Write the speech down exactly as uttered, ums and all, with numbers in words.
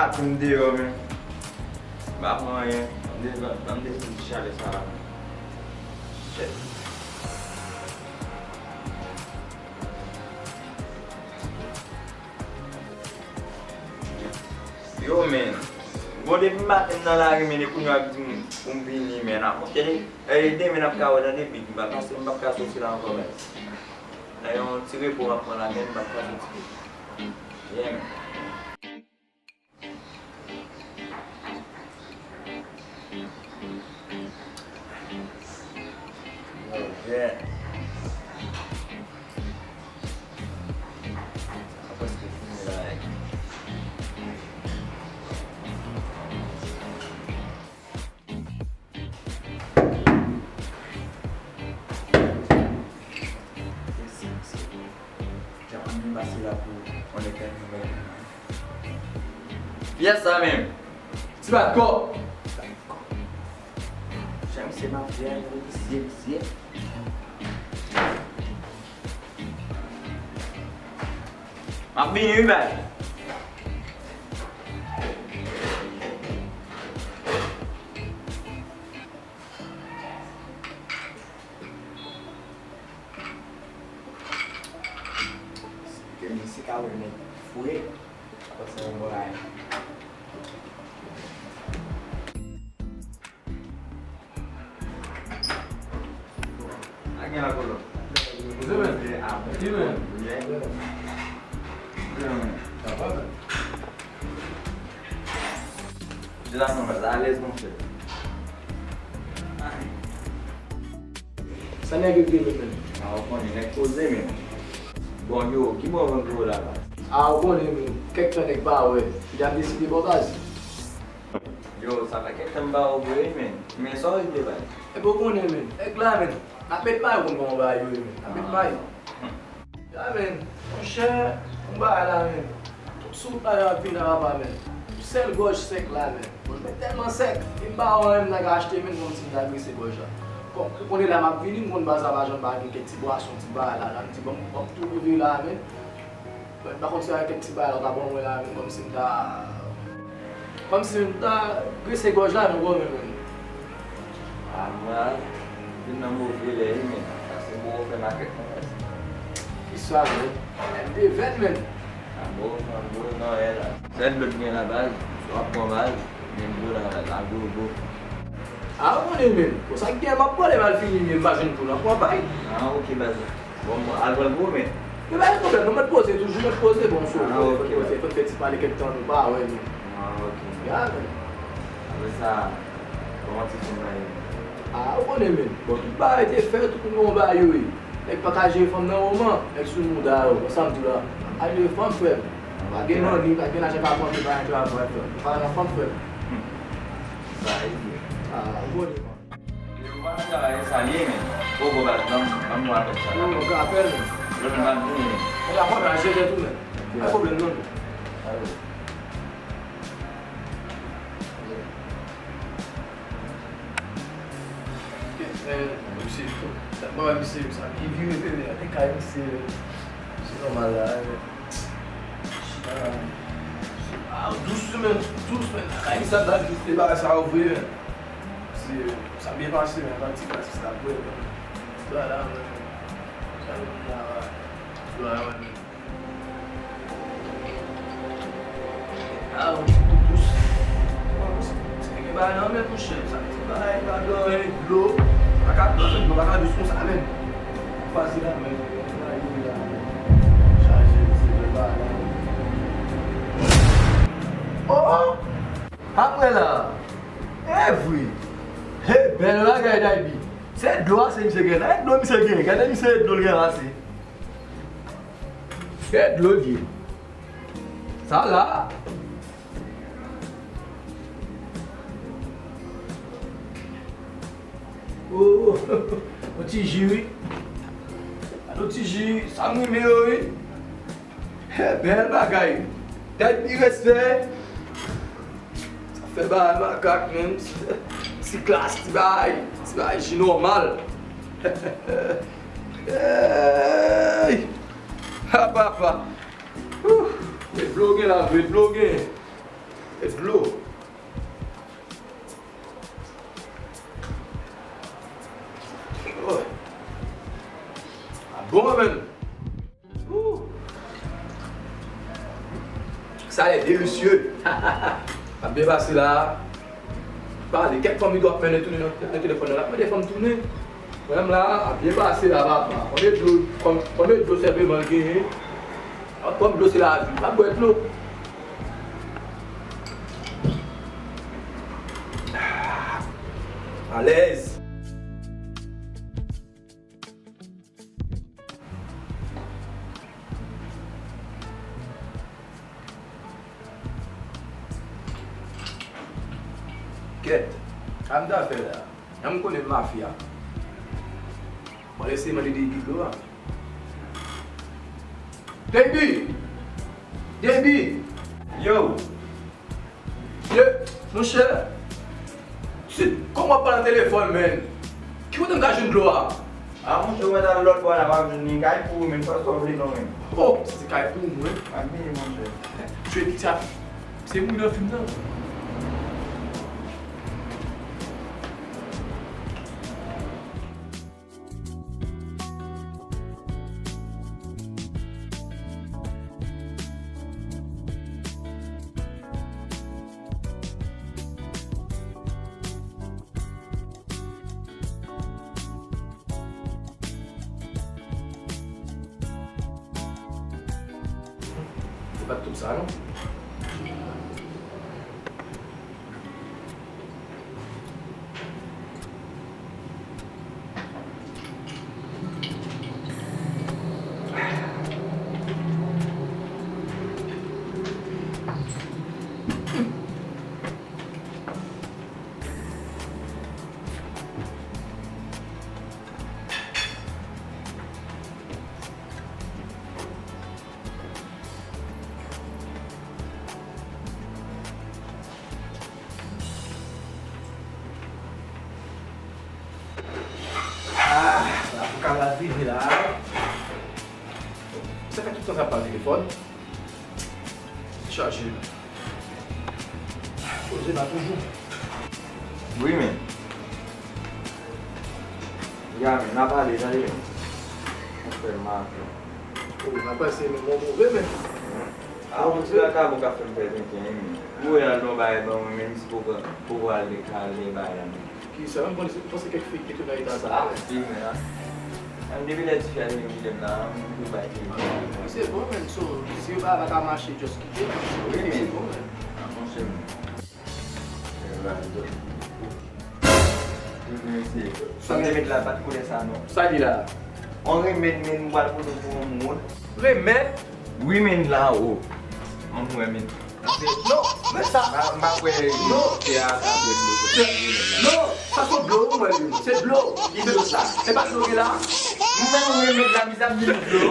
Ap m deyò, men. M pa pran anyen. Ban m desann, ban m desann ti chalè sa la. Shit. Yo, men. Bon, depi maten m nan lari, men, e kounye a w ap di m pou m vini, men. Apre, e, demen n ap ka wè, tande, Big. M p ap ka, m p ap ka soti la ankò, men. Nan yon ti repo m ap pran la, men m p ap ka soti. Yeah, men. Pyès sa menm. Ti bat kò. Jan misye mafya, misye, misye. M ap vini wi, bay. Ke misye ka wè nèg fre. Apre sa, yon bagay. A gen la kolo. Poze men. Ki men? Sa va men. Poze la, non, alèz, monchè. Sa nèg yo te vle menm? A, ou konnen, nèg poze menm. Bon, yo, ki bò w jwenn pou yo la, baz? A, ou konnen menm, kèk tan nèg pa wè, li t ap deside bò, baz. Yo, sa fè kèk tan m pa wè w vre wi, men. Men sa w regle, baz? Epi ou konnen, men, nèg la, men, n ap met may, ou konn kòman bagay yo ye, men, n ap met may. Ya, men, monchè, yon bagay la, men. Tout sou wout la, y ap vin a papa, men. Sèl gòj sèk la, men. Gòj mwen tèlman sèk, e m pa wè anyen m ta ka achte, men, kòmsi m ta grese gòj la. Kòm, ou konnen la m ap vini, m konn baz la pa janm pa gen kèk ti bwason, ti bagay la, la, m di, bon, m ap tou rive la, men. Mwen pa konn si a kèk ti bagay la w ta ban mwen la, men kòmsi m ta, kòmsi m ta grese gòj la, nou konnen, men. A, mwen, vin nan move lè wi, men. Paske m poko fè makèt nan mès. Kisa, men? M te vèt, men. A, bon, bon, bon, non, e la. Sèl dlo k gen la, baz, w ap pran baz, men dlo la, la, gwo, gwo. A, ou konnen, men. Bon, sa k gen, m ap pale, m al fini, men m pa jwenn kou nan konpay. A, ok, baz. Bon, bon, al pran gwo, men. Men pa gen pwoblèm, non, mèt poze toujou, mèt poze, bon, sou, ah, ok, fò n fè ti pale kèk tan, nou pa wè, nou. Ah, ok. Ya, men. Apre sa, kòman ti fanm nan ye? Ah, ou konnen, men. Bon, tout bagay te fèt, tout moun gon bagay yo ye. Nèg pa ka jere fanm nan moman, nèg sou mouda yo, bon, sa m di w la. Pa jere fanm, frè m. Pa gen manni, pa gen lajan ka pran, pa gen travay, frè m. Pa nan fanm, frè m. Hmm. Sa e vre. Ah, ou konnen. Yo pa nan travay sa li ye, men. Poko baz, ban m, ban m wè apèl sa. Non, non, gen apèl, men. Yo menm pa vini, men. Nèg la konn al jere tou, men. Pa pwoblèm, non, men. Ok, men, misye, sa, mwen wè misye, sa, li vire fè, men, e kay misye, se nòmal la, men. Ah, dous, men, dous, men. Kay sa, ta egziste, bagay sa yo vre, men. Se, sa byen pase, men, pa ti pase, sa vre, men. Sa la, men. Sa yo vin la, men. Sa yo, men. Ah, yon ti kou dous. Bon, se, se gen bagay nan men, monchè. Sa ti bagay, pa gen anyen, dlo. Pa ka dlo, men, dlo pa ka dous konsa, men. Fasil la, men. Chaje, se bèl bagay. Oh! Apre la, e vre. He, bèl bagay, Daybi. Se dlo ase misye gen. E dlo misye gen. Gade misye dlo l gen ase. E dlo l ye. Sa la. Oh, yon ti ji wi. Yon ti ji, sa m renmen yo wi. He, bèl bagay. Daybi, respè. Sa fè bagay makak, menm. Ti klas, ti bagay, ti bagay ji nòmal. Hey! Ha, papa. Ouh! E dlo gen la vre, dlo gen. Dlo. Oh. Ah bon, man. Ooh. Sa lè delisye. Ap byen pase la. Pale, kèk fanm li dwe ap mennen tounen nan, nan telefòn nan, l ap mete fanm tounen. Mwen menm la, ap byen pase la, papa. Konbyen dlo, kon-, konbyen dlo senpleman l genyen? Ap pran dlo, se lavi. Ap bwè dlo. Alèz. Kèt, sa m ta fè la? Jan m konnen mafya. Mwen eseye mande Deby dlo a. Deby! Deby! Yo! Ye, monchè, se kòman w ap pale nan telefòn, man? Ki kote m ka jwenn dlo a? A, monchè, ou mèt al lòt bò la, w ap jwenn li kay pou ou, men fè sa w vle non, men. Oh, se kay pou mwen. A, men, monchè. Jwe ki sa? Se moun nan fim nan. Se pa t tout sa, non. Ah, avoka la vini la. Sa fè tout tan sa pa telefòn. Chaje. Poze la toujou. Wi, men. Ya, men, n a pale, tande, men. Mwen fè mal. Oh, n a pase, men, mwen move, men. A, yon ti vakabon k ap fè m fè tenten, wi, men. Ou wè al nan bagay ban mwen, men, si poko, poko al de, al de bagay la, men. Kisa? M panse, panse kèk fi ki te nan eta sa. Sa, fi, men, a. An, depi lè tifi a te vin kite m la, m tou bay kite m. Se bon, men, so, si yo pa, pa ka mache, just kite, men. Wi, men. Se bon, men. A, monchè, men. Sa m te met la, pa t koulè sa, non. Sa ki la? On remèd, men, m pral pote pou yon moun. Remèd? Wi, men, la, o. Ann wè, men. Non, men sa. M pa, m pa kwè. Non. Se a, sa dwe dlo. Non, sa se dlo, mwen, se dlo. Ki dlo sa? Se pa dlo ki la? M fè yon remèd la, mizam di dlo.